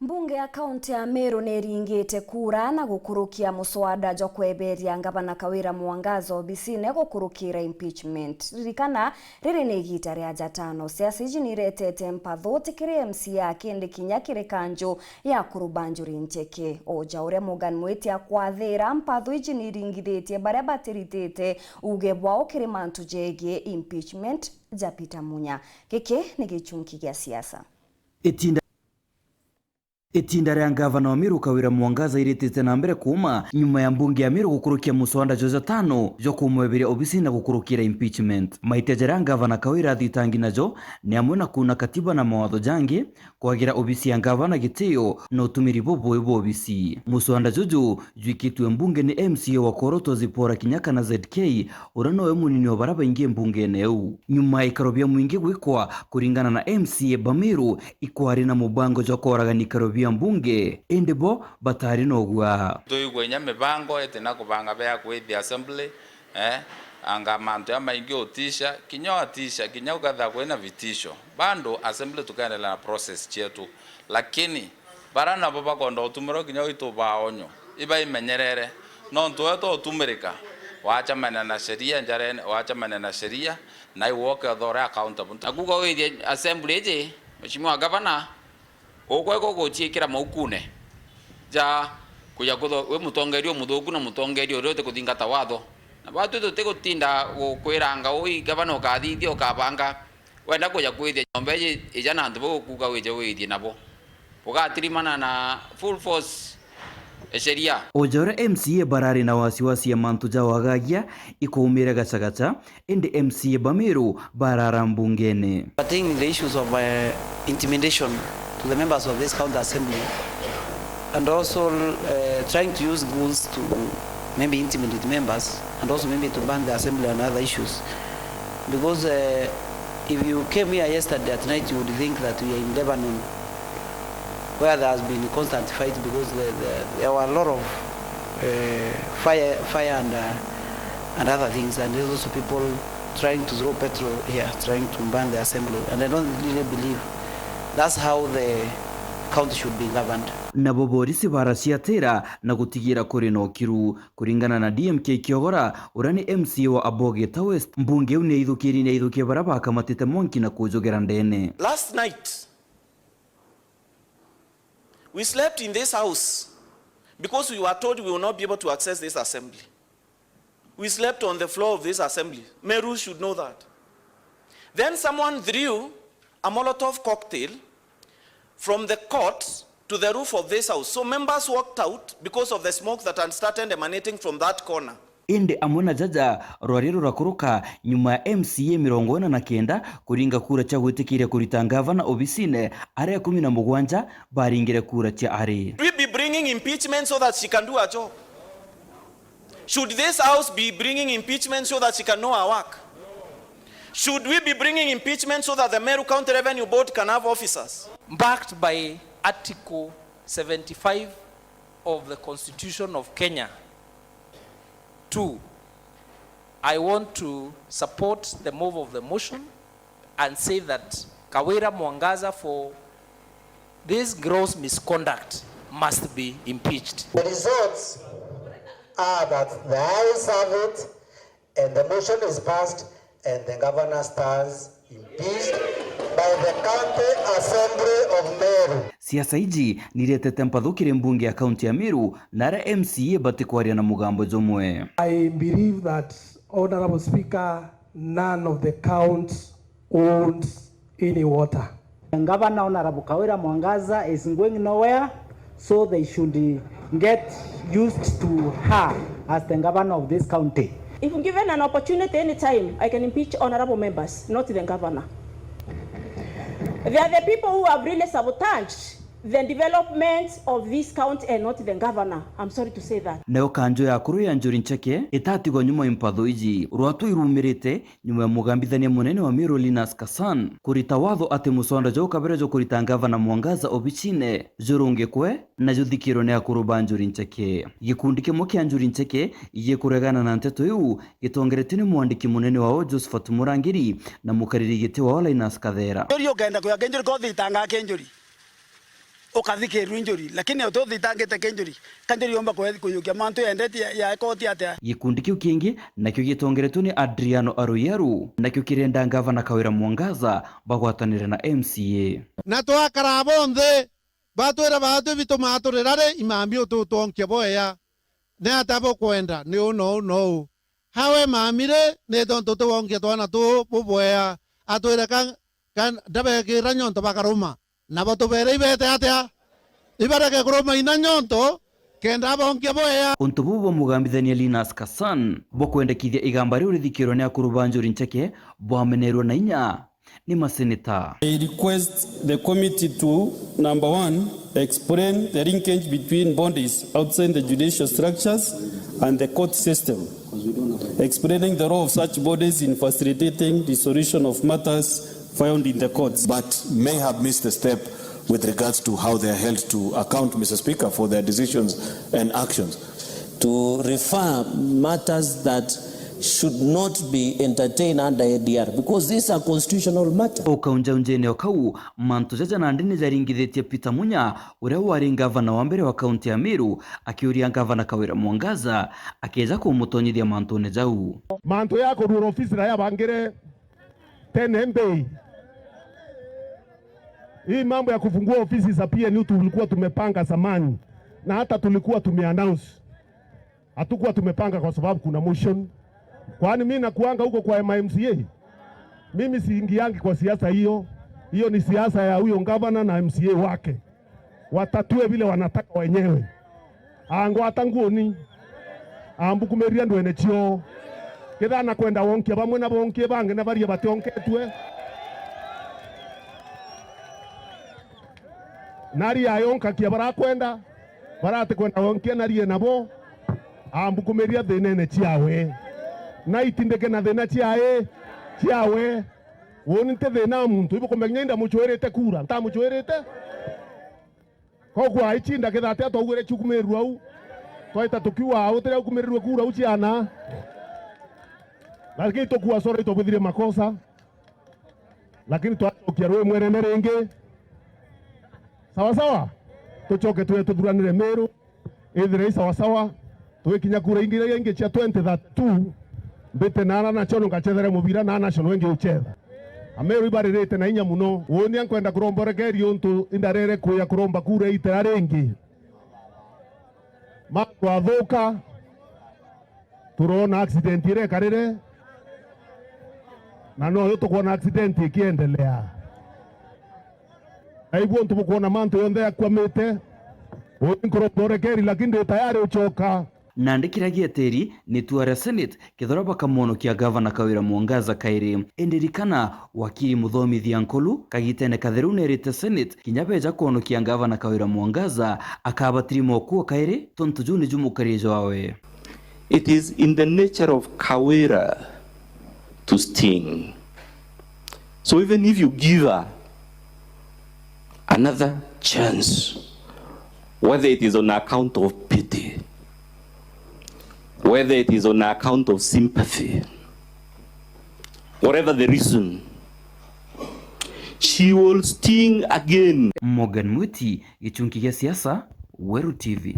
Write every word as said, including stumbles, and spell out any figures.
Mbunge ya kaunti ya Meru niringite kura na gukurukia muswada jwa kweberia ngavana Kawira Mwangaza obisine gukurukira impeachment. Ririkana, riri ni igita ria jatano. Siasa iji niretete mpathuti kiri M C A kindi kinya kiri kanju ya Kurubanjuri Ncheke. Oja uria Morgan Mwiti akwathira, mpathu iji niringithitie baria batiritite uge bwao kiri mantu jegie impeachment ja Peter Munya. Giki ni gichunki gia siasa. Itinda Itinda ria ngavana wa Meru Kawira Mwangaza iritite na mbere kuuma nyuma ya mbunge ya Meru gukurukia muswada jwa jatano jwa kumweberia obisi na gukurukira impeachment. Maitia jaria ngavana Kawira athitangi najo ni amwe na kuuna katiba na mawatho jangi, kwagira obisi ya ngavana gitio na utumiri bubui bwa obisi. Muswada juju jwikitue mbunge ni M C A wa Koroto Zipporah Kinyaka na Z K, uria nowe munini wa baria baingi mbungene iu. Nyuma ya ikaro bia mwingi gwikwa, kuringana na M C A ba Meru, ikwari na mubango jwa kworagana ikaro bia mbunge, indi bo batari na ugua. Twigua inya mibango iti na kubanga bea kwithia assembly, eh, anga mantu jamaingi utisha, kinya utisha, kinya ukethira kwina vitisho, bado assembly tukaendelea na process cietu. Lakini baria nabo bakwenda utumirwa kinya uitu baonyo, ibaimenyerere, nontu we to utumirika, wacamania na sheria njarene, wacamania na sheria, na iwe ukethira uri accountable. Na kuuga withie assembly iji, Mheshimiwa Governor, ukwe guguciikira maukune ja kuja kutho-, wi mutongeria umuthuku na mutongeria uria utikuthingata watho. Na batwi tutigutinda gukwiranga ui gavana ukathithia, ukabanga, wenda kuja kwithia nyomba iji, ija na antu bau ukuuga wije withie nabo. Ugatirimana na full force ya sheria. Oja uria M C A barari na wasiwasi ya mantu ja wagagia ikuumire gacagaca, indi M C A ba Meru barara mbungene. Pertaining the issues of, uh, intimidation to the members of this county assembly and also, uh, trying to use goons to maybe intimidate members and also maybe to ban the assembly and other issues. Because, uh, if you came here yesterday at night, you would think that we are in Lebanon, where there has been constant fight because the, the, there were a lot of, uh, fire, fire and, uh, and other things, and there's also people trying to throw petrol here, trying to burn the assembly, and I don't really believe that's how the county should be governed. Nabo borisi baraciatira na gutigira kuri na ukiru. Kuringana na D M K Kiogora, uria ni M C A wa Abogeta West, mbunge iu niaithukirie, niaithukie baria bakamatite mwanki na kujugera ndene. Last night, we slept in this house because we were told we will not be able to access this assembly. We slept on the floor of this assembly. Meru should know that. Then someone threw a Molotov cocktail from the court to the roof of this house. So members walked out because of the smoke that had started emanating from that corner. Indi amwe na jaja, rwari rurakuruka nyuma ya M C A mirongo ina na kenda kuringa kura cia gwitikiria kurita ngavana obisine, aria ikumi na mugwanja baringire kura cia ari. We be bringing impeachment so that she can do her job. Should this house be bringing impeachment so that she can know her work? Should we be bringing impeachment so that the Meru County Revenue Board can have officers? Backed by Article seventy-five of the Constitution of Kenya, two, I want to support the move of the motion and say that Kawira Mwangaza, for this gross misconduct, must be impeached. The results are that the ayes have it and the motion is passed and the governor stands impeached by the County Assembly of Meru. Siasa iji niretete mpathu kiri mbunge ya kaunti ya Meru na aria M C A batikwaria na mugambo jumwe. I believe that, Honorable Speaker, none of the counts owns any water. Governor Honorable Kawira Mwangaza is going nowhere, so they should get used to her as the governor of this county. If given an opportunity any time, I can impeach honorable members, not the governor. They are the people who have really sabotaged the development of this county and not the governor. I'm sorry to say that. Nayo kanjo ya akuru ya Njuri Ncheke itatigwa nyuma i mpathu iji. Rwatu irumirite nyuma ya mugambithania munene wa Meru Linus Kassan kurita watho ati muswada jwa ukabere jwa kurita ngavana Mwangaza obicine jurungikwe na juthikirwe ni akuru ba Njuri Ncheke. Gikundi kimwe kia Njuri Ncheke gikuregana na nteto iu gitongeretue ni mwandiki munene wao Josephat Murangiri na mukariri giti wao Linus Kathera. Njuri ukenda kuya kinjuri ko thitangaa kinjuri. ukathikirwa injury, lakini uti uthitangite ki injury, ka injury yomba kwe-, kujukia mantu yendetie ya, ya koti atia? Gikundi kiu kingi nakio gitongeretwe ni Adriano Aruyaru, nakio kirenda ngavana Kawira Mwangaza bagwatanire na M C A. Na twakara bonthe, batwira baatwi bitu maturira ri, imambi ututwonkia bwea. Ni atia bukwenda? Ni uu na uu na uu. Hawe mami ri, ni tontu utiwonkia twana tuu bubwea, atwire ka, ka ndabekira nyonto bakaruma. Nabo tubeere ibeete atia? Ibareke kuruma ina nyonto, kenda abonkia bwea. Untu buu bwa mugambithania Linus Kasan bwa kwendekithia igamba riu rithikirwe ni akuru ba njuri ncheke bwamenerwe na inya ni maseneta. I request the committee to, number one, explain the linkage between bodies outside the judicial structures and the court system, explaining the role of such bodies in facilitating resolution of matters filed in the courts, but may have missed a step with regards to how they are held to account, Mister Speaker, for their decisions and actions. To refer matters that should not be entertained under A D R, because these are constitutional matters. O kaunjaunjene o kau, mantu jaja nandi ni jaringithitie Peter Munya, uria wari ngavana wa mbere wa kaunti ya Meru, akiuria ngavana Kawira Mwangaza akeja kumutonyithia mantune jau. Mantu ya kurura ofisi na yabangire tene mbei. Hii mambo ya kufungua ofisi za P N U tulikuwa tumepanga zamani, na hata tulikuwa tumeannounce. Hatukuwa tumepanga kwa sababu kuna motion. Kwani mimi nakuanga huko kwa M C A? Mimi siingiangi kwa siasa hiyo. Hiyo ni siasa ya huyo gavana na M C A wake. Watatue vile wanataka wenyewe. Angwata nguoni. Ambukumiria ndwene cio. Kethira nakwenda wonkia bamwe na bonkie bangi na baria bationketue. Nari ayonkakia barakwenda, baratikwenda wonkia narie nabo. Ambukumiria thinene ciawe. Na itindike na thina ciae, ciawe. Uuni nti thina a muntu, ibukumenya indamuchwirite kura, ntamuchwirite? Koguo aicinda kethira atia twaugire ciukumirirwe au, twaita tukiuga, "Aa, utiria ukumirirwe kura au ciana." Lakini tukua, "Sorry, twabwithirie makosa." Lakini twacokia rwi mwerene ringi. Sawa sawa? Tucoke twe tuthuranire Meru. Ithire i sawa sawa. Twikinya kura ingi iria ingi cia twenty thirty-two, mbite naana nacio no ngacethere mubira na national ingi ucetha. Ameru ibaririte na inya muno. Uuni ankwenda kuromba urekeri untu indarere kuya kuromba kura itera ringi. Mantu athuka, turona accident iria ikarire, na noyo tukwona accident ikiendelea. Na ibu untu bukwona mantu yonthe yakwamite, uuni nkuromba urekeri, lakini ndi tayari ucoka. Nandi kiria gieteri ni tua ria Senate kethirwa bakamwonokia Gavana Kawira Mwangaza kairi. Indi ririkana, wakiri Muthomithia Nkulu kagitene katheru nerite Senate kinya beja kwonokia Gavana Kawira Mwangaza akabatirima ukuo kairi, tontu juu niju mukari jwawe. It is in the nature of Kawira to sting. So even if you give her another chance, whether it is on account of pity, whether it is on account of sympathy, whatever the reason, she will sting again. Morgan Mwiti, Gichunki gia siasa, Weru T V.